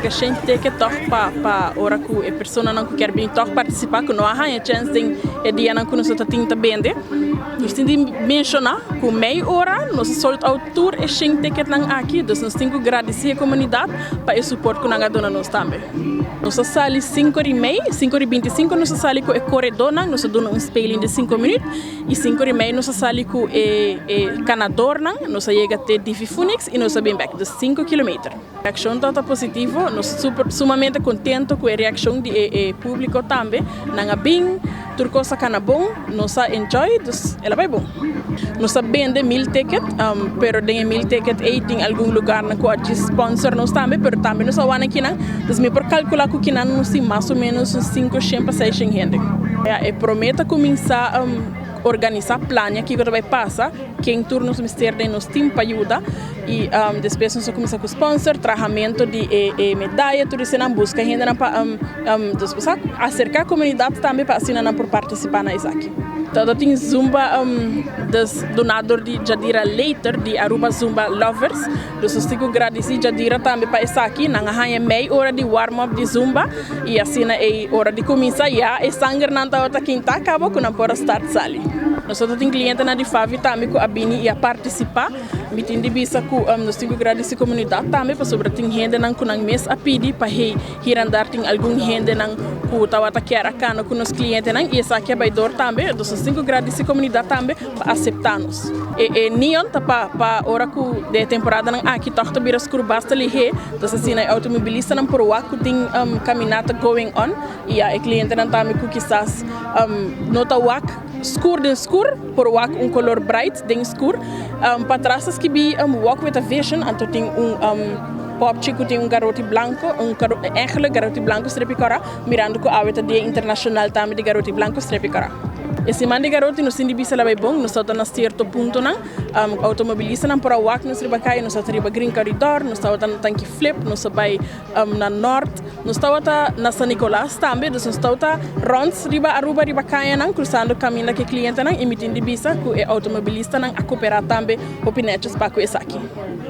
Laga 100 ticket toch pa ora ku e personanan ku kier bin toch participa, ku no a haña chance den e dianan ku nos ta tin ta bende. Nos tin di menciona ku mei ora nos a sold out tur e 100 ticketnan aki, dus nos tin ku gradisi e komunidat pa e support ku nan a duna nos tambe. Nos a sali 5:30, 5:25 nos a sali ku e koredónan, nos a duna un speling di 5 minuut i 5:30 nos a sali ku e kanadornan, nos a yega te Divi Phoenix i nos a bin bèk, dus 5 kilometer. Reakshon ta positivo, nos super, sumamente kontentu ku e reakshon di e públiko tambe. Nan a bin, tur kos a kana bon, nos a enjoy, dus el a bai bon. Nos a bende 1000 ticket, pero den 1000 ticket ei tin algun lugarnan ku a sponsor nos tambe, pero tambe nos a wana akinan, dus mi por kalkulá ku akinan nos tin mas o ménos 500 pa 600 hende. Ja, e promé ta kuminsá organisá, plania kiko ta bai pasa, ken tur nos mester den nos team pa yuda i despues nos a kuminsá ku sponsor, trahamentu di e medaya, tur esei, buska hendenan pa despues aserká komunidat tambe pa asina nan por partisipá na esaki. Anto tin Zumba dus donadó di Jadira Later di Aruba Zumba Lovers. Dus nos tin ku gradisí Jadira tambe pa esaki, nan a haña mei ora di warm up di Zumba i asina e ora di kuminsá ya e sangernan tabata kintá kaba ku nan por start sali. Nos tin klientenan di Favi tambe ku a bini i a partisipá. Mi tin di bisa ku nos tin ku gradisí komunidat tambe pasobra tin hendenan ku nan mes a pidi pa hey, hier en daar tin algun hendenan ku tabata kier a kana ku nos klientenan i esaki a bai dor tambe. Dus nos tin ku gradisí komunidat tambe pa aseptá nos. E neon ta pa ora ku e temporadanan aki toch ta bira skur basta lihé, dus asina e outomobilistanan por wak ku tin kaminata going on i e klientenan tambe ku kisas no ta wak skur den skur por wak un koló bright den skur. Patras skibí "Walk with a Vision", anto tin un popchi ku tin un garoti blanku, un eigenlijk garoti blanku strepi kòrá, mirando ku awe ta Dia Internashonal tambe di Garoti Blanku strepi kòrá. E siman di garoti, nos tin di bisa, el a bai bon, nos ta na sierto puntonan. Outomobilistanan por a wak nos riba kaya, nos ta riba Green Corridor, nos tabata na Tanki Flip, nos a bai na Noord, nos tabata na San Nicolas tambe, dus nos tabata rònt riba Aruba, riba kayanan, krusando kaminda ku e klientenan i mi tin di bisa ku e outomobilistanan a kooperá tambe hopi netjes pa ku esaki.